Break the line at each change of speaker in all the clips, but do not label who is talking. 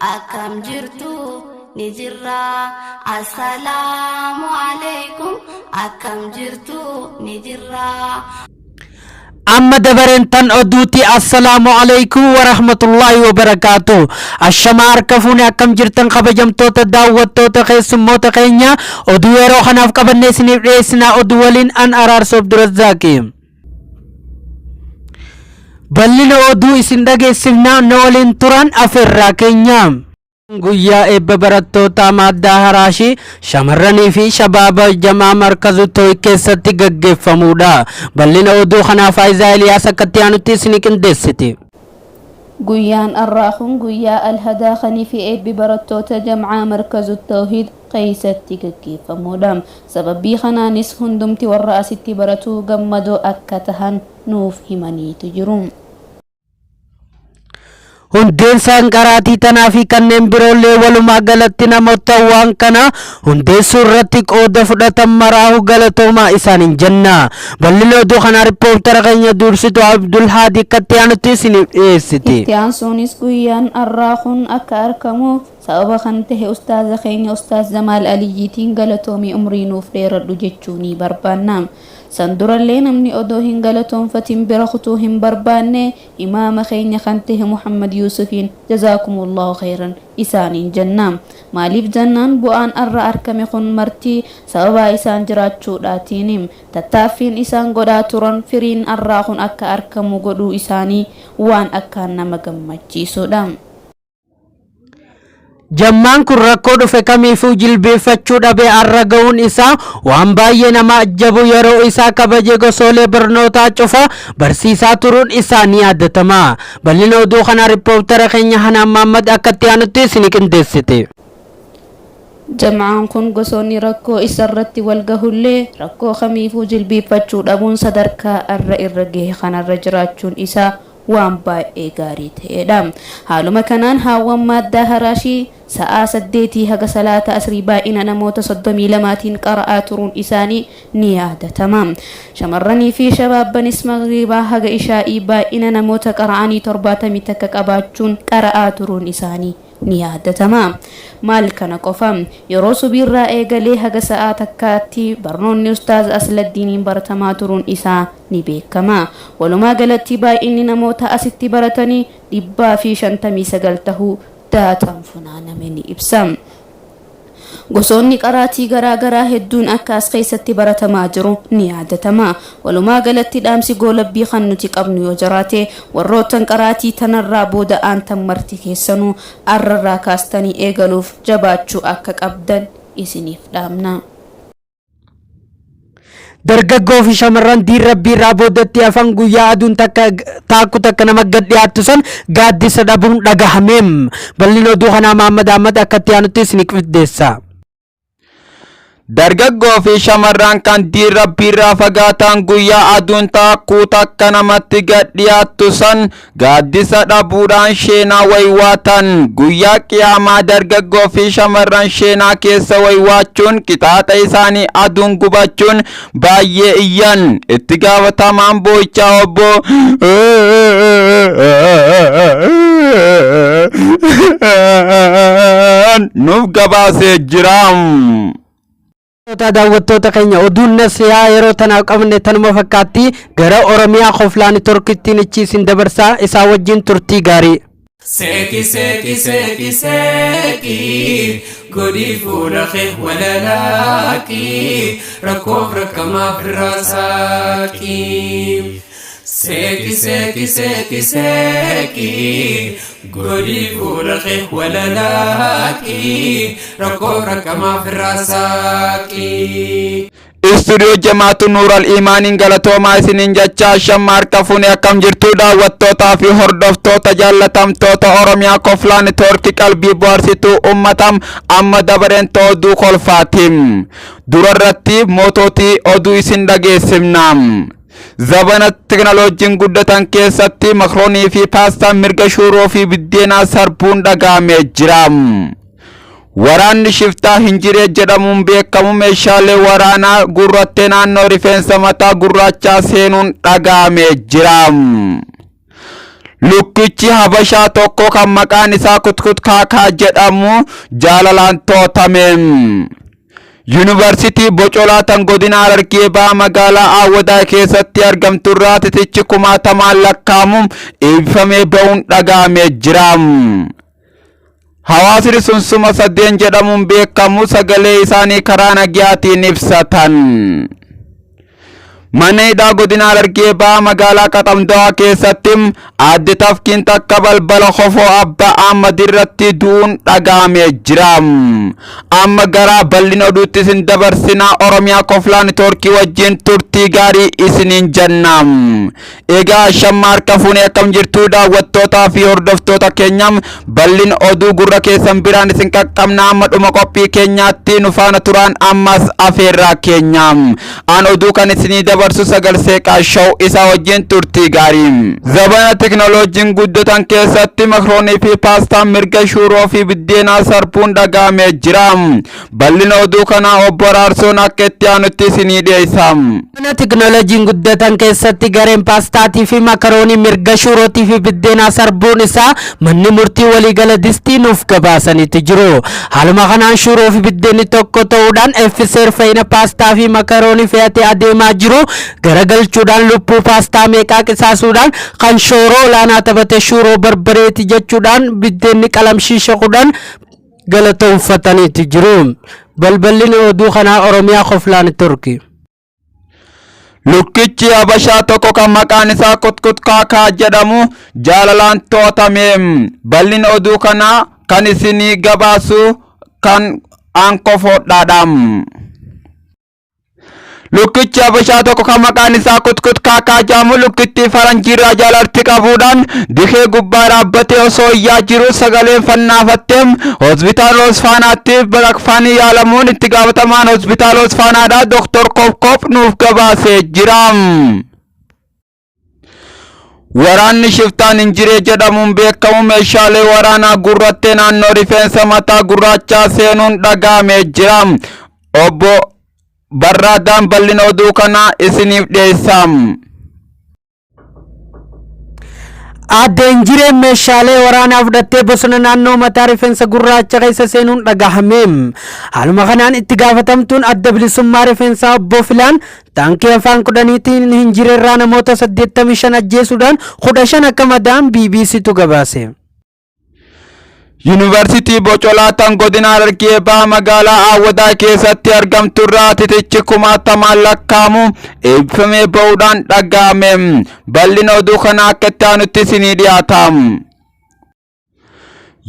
Akkam jirtu ni jirra. Assalaamu alaikum. Akkam jirtu ni jirra.
Amma dabareen tan oduuti. Assalaamu alaikum warahmatullaahi wabarakaatu. Ashamaa harka fuune, akkam jirtan kabajamtoota daawwattoota, keessummoota keenya? Oduu yeroo kanaaf qabannee isiniif dhiyeessinaa. Oduu waliin an Araarsoo Abdurazzaaqi. Bal'ina oduu isin dhageessifnaa, na waliin turan afeerraa keenya. Guyyaa eebba barattootaa maaddaa haraashii shamarranii fi shabaaba jamaa markazu Tooy keessatti gaggeeffamuudha. Bal'ina oduu kanaa Faayizaa Eliyaas akkatti aanutti isin qindeessiti.
Guyyaan har'aa kun guyyaa alhadaa kanii fi eebbi barattoota jam'aa Markazu Tawhiid keessatti gaggeeffamuudha. Sababii kanaanis hundumti warra asitti baratu gammadoo akka tahan nuuf himaniitu jiru.
Hundeessaan qaraatii tanaa fi kanneen biroollee, walumaa galatti namoota waan kana hundeessuu irratti qooda fudhatan maraahu galatoomaa isaaniin jenna. Bal'ina oduu kanaa rippoortara keenya Dursitu Abdul Haadi akkatti aanutti isiniif dhiyeessiti.
Itti aansuunis guyyaan har'aa kun akka argamuuf sababa kan tahe ustaaza keenya Ustaaz Jamaal Aliyyiitiin galatoomii, umrii nuuf dheeradhu jechuu ni barbaanna. San durallee namni odoo hin galatoonfatin bira kutuu hin barbaanne imaama keenya kan tahe Muhammad Yuusufiin jazaakumullahu khayran isaaniin jenna. Maaliif jennaan, bu'aan har'a argame kun marti sababaa isaan jiraachuudhaatiin, tattaaffiin isaan godhaa turan firiin har'aa kun akka argamu godhuu isaanii waan akkaan nama gammachiisudha.
Jammaan kun rakkoo dhufe kamiifuu jilbeeffachuu dhabee har'a ga'uun isaa waan baay'ee nama ajjabu. Yeroo isaa kabajee gosoolee barnootaa cufa barsiisaa turuun isaa ni yaadatama. Bal'ina oduu kanaa rippoortara keenya Hanaan Maammad akkatti aanutti isin qindeessiti.
Jam'aan kun gosoonni rakkoo isarratti wal gahullee rakkoo kamiifuu jilbiiffachuu dhabuun sadarkaa irra irra gahe kanarra jiraachuun isaa waan baay'ee gaarii ta'edha. Haaluma kanaan haawwan maaddaa haraashii sa'aa 8 haga salaata asrii baay'ina namoota 32tiin qara'aa turuun isaanii ni yaadatama. Shamarranii fi shabaabbanis magriibaa haga ishaa'ii baay'ina namoota qara'anii 71 qabaachuun qara'aa turuun isaanii ni yaadatama. Maal kana qofa, yeroo subiirraa eegalee haga sa'aa 1tti barnoonni ustaaz Asladdiiniin baratamaa turuun isaa ni beekama. Walumaa galatti baay'inni namoota asitti baratanii 159 tahuu daataan funaaname ni ibsa. Gosoonni qaraatii garaa garaa hedduun akka as keessatti baratamaa jiru ni yaadatama. Walumaa galatti dhaamsi goolabbii kan nuti qabnu yoo jiraate, warroottan qaraatii tanarraa booda aantan marti keessanuu arrarraa kaastanii eegaluuf jabaachuu akka qabdan isiniif dhaamna.
Dargaggoo fi shamarran diin rabbii irraa boodatti hafan guyyaa aduun takka taakku takka nama gad dhiyaattu san gaaddisa dhabuun dhagahameem. Bal'ina oduu kanaa Mahammad Ahmad akkatti aanutti isin qindeessa.
Dargaggoo fi shamarran kan diin rabbiirraa fagaatan guyyaa aduun taakkuu takka namatti gad dhiyaattu san gaaddisa dhabuudhaan sheenaa waywaatan. Guyyaa qiyaamaa dargaggoo fi shamarran sheenaa keessa waywaachuun qixaaxa isaanii aduun gubachuun baay'ee iyyan. Itti gaafatamaan boo'ichaa obbo nuuf gabaasee jira.
Daawwattoota keenya, oduun nasiyaa yeroo tanaaf qabne tanuma fakkaatti. Gara Oromiyaa Koflaani Torkittiin ichi isin dabarsaa, isaa wajjin turtii gaarii.
Seeki, seeki, seeki, seeki, godhii fuula kee walalaaqi, rakkoof rakkamaaf irraa saaqi. Seeki, seeki, seeki, seeki, godhii fuula kee walalaaqi, rakkoof rakkamaaf irraa saaqi.
Istuudiyoo Jamaatu Nuural Imaaniin galatoomaa isiniin jecha. Shamma harka fuune, akkam jirtu daawwattootaa fi hordoftoota jaallatamtoota Oromiyaa Koflaa Neetwoorkii, qalbii bohaarsituu uummatam? Amma dabareen oduu kolfaatiin durarratti mootootii oduu isin dhageessifna. Zabana teknooloojiin guddatan keessatti makroonii fi paastaan mirga shuuroo fi biddeenaa sarbuun dhagahamee jira. Waraanni shiftaa Hinjiree jedhamuun beekamu meeshaalee waraanaa gurrattee naannoo rifeensa mataa gurraachaa seenuun dhagahamee jira. Lukkichi Habashaa tokko kan maqaan isaa Kutkut Kaakaa jedhamu jaalalaan to'atame. Yuunivarsiitii Bocolaa tan godina Harargee Bahaa magaalaa Aawwadaa keessatti argamturraa titichi kumaatamaan lakkaa'amu eebbifamee ba'uun dhaga'amee jira. Hawaasni sunsuma sadeen jedhamuun beekamu sagalee isaanii karaa nagayaatiin ibsatan. Mana hidhaa godina Harargee Bahaa magaalaa Qaxamdawaa keessatti aadde Tafkiin takka balbala kofoo Abbaa Ahmad irratti du'uun dhaga'amee jira. Amma gara bal'ina oduutti isin dabarsinaa Oromiyaa Koflaa Nitoorkii wajjin turtii gaarii isiniin jenna. Egaa shamma harka fuunee akkam jirtuu daawwattootaa fi hordoftoota keenya bal'ina oduu gurra keessan biraan isin qaqqabna amma dhuma qophii keenyaatti nu faana turaan ammas afeerraa keenya. An oduu kan isinii dabarsu sagal seeqaa show isaa wajjin turtii gaarii. Zabana teknooloojiin guddatan keessatti makroonii fi paastaan mirga shuuroo fi biddeenaa sarbuun dhaga'amee jira. Bal'ina oduu kanaa obbo Araarsoon akka itti aanutti isinii dhiyeessa.
Mana teknooloojiin guddatan keessatti gareen paastaatii fi makaroonii mirga shuurootii fi biddeenaa sarbuun isaa manni murtii waliigala distii nuuf gabaasaniitu jiru. Haaluma kanaan shuuroo fi biddeenni tokko ta'uudhaan effiseer fayyina paastaa fi makaroonii fe'atee adeemaa jiru garagalchuudhaan lubbuu paastaa meeqaa qisaasuudhaan kan shooroo olaanaa taphate shuuroo barbareeti jechuudhaan biddeenni qalamshiisha kudhan galatoonfataniitu jiru. Balballi oduu kanaa Oromiyaa Koflaan Turki.
Lukkichi Habashaa tokko kan maqaan isaa Kutkut Kaakaa jedhamu jaalalaan to'atame. Bal'ina oduu kanaa kan isinii gabaasu kan aankofoodhaadha. Lukkichi Habashaa tokko kan maqaan isaa Kutkut Kaakaa jedhamu lukkittii faranjiirraa jaalalti qabuudhaan dikee gubbaa dhaabbatee osoo iyyaa jiru sagaleen fannaafattee hospitaala Osfaanaatti baqaqfanii yaalamuun itti gaafatamaan hospitaala Osfaanaadhaa Dr. Kopkop nuuf gabaasee jira. Waraanni shiftaan Injiree jedhamuun beekamu meeshaalee waraanaa gurrattee naannoo rifeensa mataa gurraachaa seenuun dhaga'amee jira. Obbo Barraadaan bal'ina oduu kanaa isiniif dhiyeessa.
Aadde Injireen meeshaalee waraanaa fudhattee bosona naannoo mataa rifeensa gurraacha keessa seenuun dhagahame. Haaluma kanaan itti gaafatamtuun adda bilisummaa rifeensaa obbo Filaan taankii afaan kudhaniitiin Hinjireerraa namoota 85 ajjeesuudhaan 15 akka madaa'an BBCtu gabaase.
Yuunivarsiitii Bocolaa tan godina Harargee Bahaa magaalaa Aawwadaa keessatti argamturraa titichi kumaatamaan lakkaa'amu eebbifamee ba'uudhaan dhaga'ame. Bal'ina oduu kanaa akka itti aanutti isinii dhiyaata.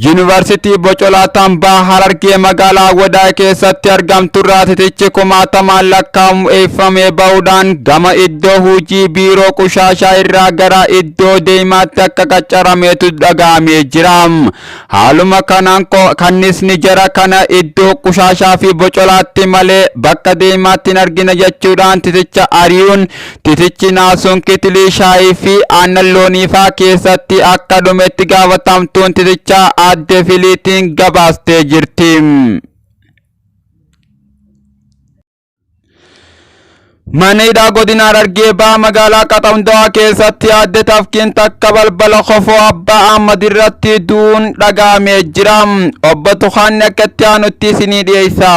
Yuunivarsiitii Bocolaa tan Baha Harargee magaalaa Awwadaay keessatti argamturraa titichi kumaatamaan lakkaa'amu eebbifamee ba'uudhaan gama iddoo hojii biiroo qushaashaa irraa gara iddoo deemaatti akka qaccarameetu dhaga'amee jira. Haaluma kanaan kannisni jara kana iddoo qushaashaa fi bocolaatti malee bakka deemaatti hin argina jechuudhaan titicha ari'uun Titichi naasuun kitilii shaayii fi aannan looniifaa keessatti akka dhumetti gaafatamtuun titichaa aadde Filiitiin gabaastee jirti. Mana hidhaa godina Harargee Bahaa magaalaa Qaxamdawaa keessatti aadde Tafkiin takka balbala kofoo Abbaa Ahmad irratti du'uun dhaga'amee jira. Obbo Tukaanni akka itti aanutti isinii dhiyeessa.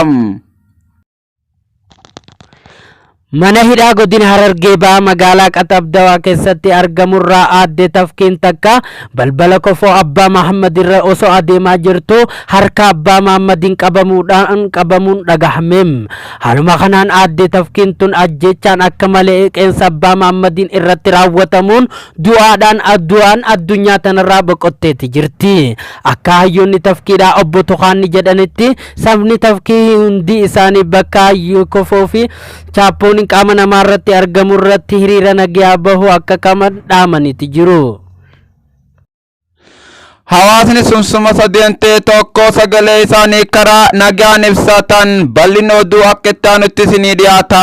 Mana hidhaa godina Harargee Bahaa magaalaa Qaxabdawaa keessatti argamurraa aadde Tafkiin takka balbala kofoo Abbaa Mahammad irra osoo adeemaa jirtu harka Abbaa Mahammadiin qabamuudhaan qabamuun dhagahame. Haaluma kanaan aadde Tafkiin tun ajjeechaan akka malee qeensa Abbaa Mahammadiin irratti raawwatamuun du'aadhaan du'aan addunyaa tanarraa boqotteeti jirti. Akka hayyoonni tafkiidhaa obbo Tukaanni jedhanitti Sabni tafkii hundi isaanii bakka hayyuu kofoo fi chaappoon qaama namaa irratti argamu irratti hiriira nagayaa bahuu akka qaban dhaamaniiti jiru.
Hawaasni sunsuma sadeen ta'e tokko sagalee isaanii karaa nagaan ibsatan bal'ina oduu akka itti aanutti isinii dhiyaata.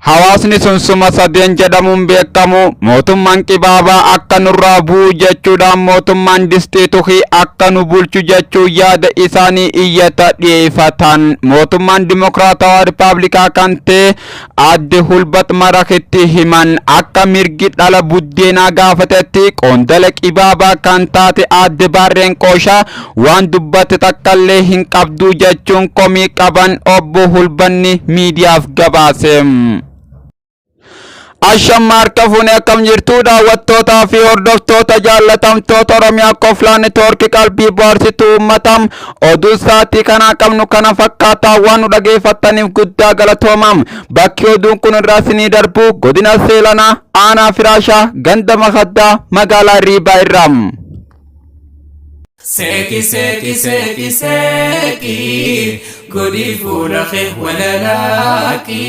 Hawaasni sunsuma sadeen jedhamuun beekamu mootummaan qibaabaa akka nurraa bu'u jechuudhaan mootummaan distii tuhii akka nu bulchu jechuu yaada isaanii iyyata dhiyeeffatan. Mootummaan Dimokiraatawaa Rippaabilikaa kan ta'e aadde Hulbat Marakitti himan akka mirgi dhala buddeenaa gaafatetti qondala qibaabaa kan taate aadde Baarreen Qooshaa waan dubbatte takkallee hin qabdu jechuun komii qaban obbo Hulbanni miidiyaaf gabaase. Ashamma harka fuune akkam jirtu daawwattootaa fi hordoftoota jaallatamtoota Oromiyaa Koflaa Neetwoorkii qalbii bohaarsituu uummatam oduu sa'aatii kanaa qabnu kana fakkaataa waan nu dhageeffattaniif guddaa galatoomaa. Bakki oduun kun irraa isinii darbu godina Seelanaa aanaa Firaashaa ganda Makaddaa magaalaa Riibaa irraa.
Seeqi seeqi seeqi seeqi godhii fuula kee walalaaqi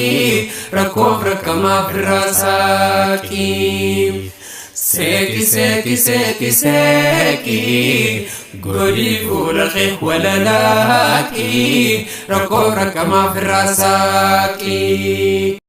rakkoof rakkamaaf irraa saaqi. Seeqi seeqi seeqi seeqi godhii fuula kee walalaaqi rakkoof rakkamaaf irraa saaqi.